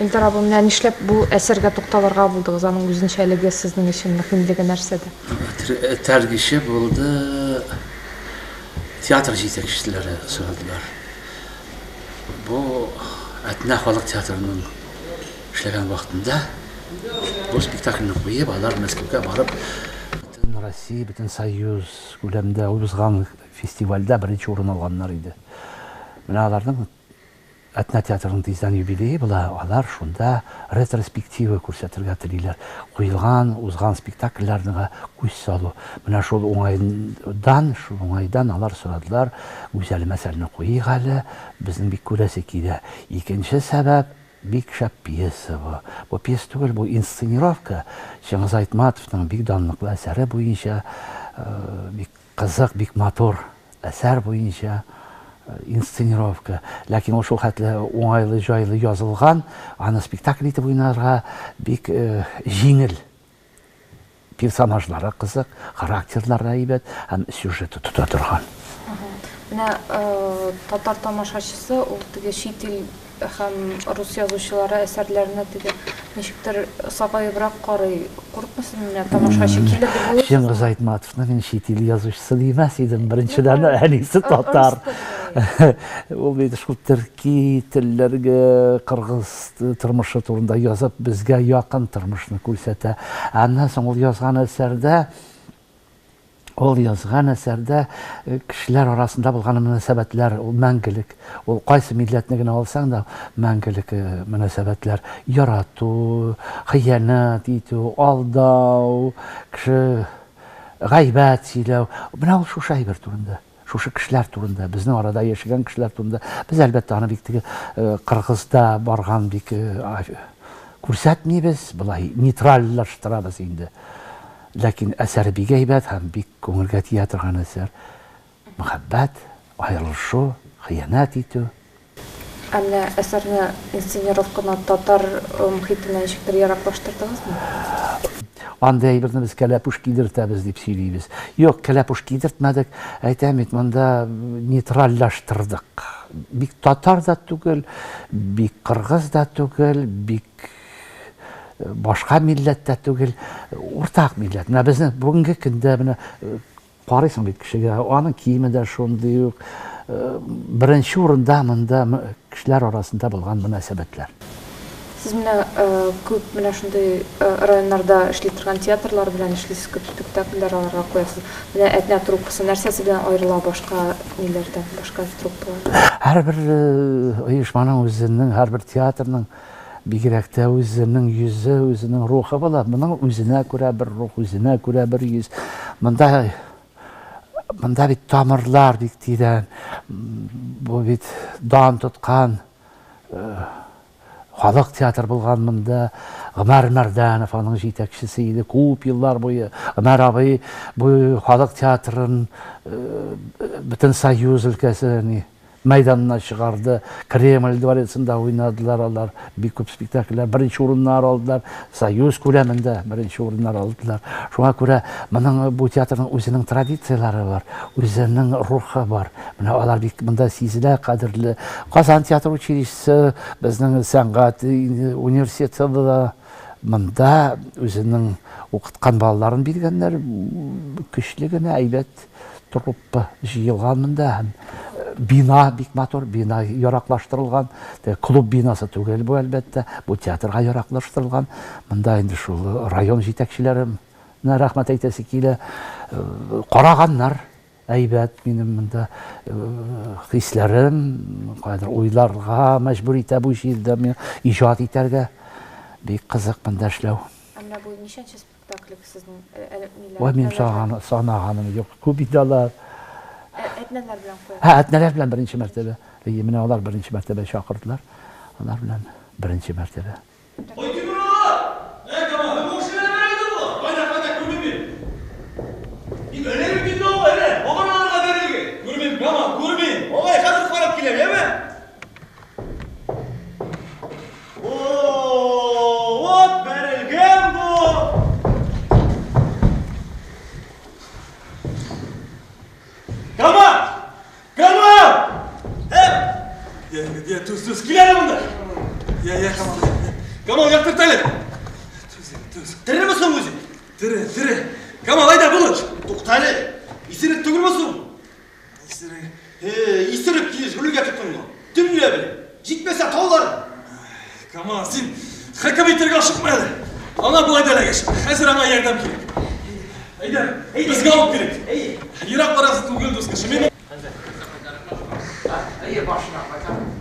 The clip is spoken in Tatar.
Илдар абый, менә нишләп бу әсәргә тукталырга булдыгыз? Аның үзенчәлеге, сезнең өчен мөһимлеге нәрсәдә? Этәргече булды, театр җитәкчеләре сорадылар. Бу Әтнә халык театрының эшләгән вакытында бу спектакльне куеп, алар Мәскәүгә барып, бөтен Россия, бөтен Союз күләмендә узган фестивальдә беренче урын алганнар иде. Менә аларның Әтнә театрының тиздән юбилее була, алар шунда ретроспектива күрсәтергә телиләр. Куелган, узган спектакльләрнега күз салу. Менә шул уңайдан, шул уңайдан алар сорадылар, Гүзәл мәсәлне куйыйк әле, безнең бик күрәсе килә. Икенче сәбәп, бик шәп пьеса бу. Бу пьеса түгел, бу инсценировка. Чыңгыз Айтматовның бик данлыклы әсәре буенча, бик Кызык, бик матур әсәр буенча инсценировка. Ләкин ул шул хәтле уңайлы, җайлы язылган, аны спектакль итеп уйнарга бик җиңел. Персонажлары кызык, характерлары әйбәт һәм сюжеты тота торган. Менә татар тамашачысы ул теге чит ил Һәм рус язучылары әсәрләренә теге ничектер сагаебрак карый. Курыкмыйсызмы, менә тамашачы килер дип уйлыйсызмы? Чыңгыз Айтматовны мин чит ил язучысы димәс идем. Беренчедән, әнисе татар. Ул бит шул төрки телләргә, кыргыз тормышы турында язып, безгә якын тормышны күрсәтә. Аннан соң ул язган әсәрдә Ул язган әсәрдә кешеләр арасында булган мөнәсәбәтләр, ул мәңгелек. Ул кайсы милләтне генә алсаң да, мәңгелек мөнәсәбәтләр. Ярату, хыянәт итү, алдау, кеше гайбәт сөйләү. Менә ул шушы әйбер турында, шушы кешеләр турында, безнең арада яшәгән кешеләр турында. Без, әлбәттә, аны бик теге кыргызда барган бик күрсәтмибез, болай нейтральлаштырабыз инде. Ләкин әсәре бик әйбәт һәм бик күңелгә тия торган әсәр. Мәхәббәт, аерылышу, хыянәт итү. Ә менә әсәрне инсценировканы татар мохитенә ничектер яраклаштырдыгызмы? Андый әйберне без кәләпүш кидертәбез дип сөйлибез. Юк, кәләпүш кидертмәдек. Әйтәм бит, монда нейтральлаштырдык. Бик татар да түгел, бик кыргыз да түгел, бик башка милләт тә түгел, уртак милләт. Менә безнең бүгенге көндә менә карыйсың бит кешегә, аның киеме дә шундый ук. Беренче урында монда кешеләр арасында булган мөнәсәбәтләр. Сез менә күп менә шундый районнарда эшли торган театрлар белән эшлисез, күп спектакльләр аларга куясыз. Менә Әтнә труппасы нәрсәсе белән аерыла башка ниләрдән, башка труппалардан? Һәрбер оешманың үзенең, һәрбер театрның Бигрәк тә үзенең йөзе, үзенең рухы була. Моның үзенә күрә бер рух, үзенә күрә бер йөз. Монда монда бит тамырлар бик тирән. Бу бит дан тоткан э, халык театр булган монда. Гомәр Мәрдәнов аның җитәкчесе иде күп еллар буе. Гомәр абый бу халык театрын э, бөтен Союз өлкәсе мәйданына чыгарды. Кремль дворецында уйнадылар алар. Бик күп спектакльләр, беренче урыннар алдылар. Союз күләмендә беренче урыннар алдылар. Шуңа күрә моның бу театрның үзенең традицияләре бар, үзенең рухы бар. Менә алар бик монда сизелә, кадерле. Казан театр училищесы, безнең сәнгать университеты да монда үзенең укыткан балаларын биргәннәр. Көчле генә, әйбәт Труппа җыелган монда һәм бина бик матур, бина яраклаштырылган. Клуб бинасы түгел бу, әлбәттә, бу театрга яраклаштырылган. Монда инде шул район җитәкчеләренә рәхмәт әйтәсе килә. Караганнар әйбәт минем монда хисләрем, кайдыр уйларга мәҗбүр итә бу җирдә миңа иҗат итәргә. Бик кызык монда эшләү. Ә менә бу ничәнче Спектакль сезнең ниләр? Ой, минем санаганым юк. Күп инде алар. Әтнәләр белән куя. Һә, әтнәләр белән беренче мәртәбә. Әйе, менә алар беренче мәртәбә чакырдылар. Алар белән беренче мәртәбә. Ой, Тимур ага! Ә, Камал, бу кеше менә бәрелде бу. Кайда, кайда, күрмим мин. Тик әле бит инде ул, әле. Баганаларга бәрелгән. Күрмим, Камал, күрмим. Агай, хәзер карап киләм, яме? О, вот бәрелгән бу! Камал! Камал! Э! Я, я, түз, түз, кил әле монда. Я, я, Камал. Камал, яктырт әле. Түз инде, түз. Тереме соң үзе? Тере, тере. Камал, әйдә, булыш. Тукта әле. Исерек түгелме соң? Исерек. Э, исерек килеш рульгә тотынган. Төнлә белән. Җитмәсә таулар. Камал, син хөкем итәргә ашыкма әле. Аңа болай да эләгәчәк. Хәзер аңа ярдәм кирәк. Әйдә, безгә алып килик. Ерак барасы түгел, дус кеше. Мин Әйе, башына кайтам.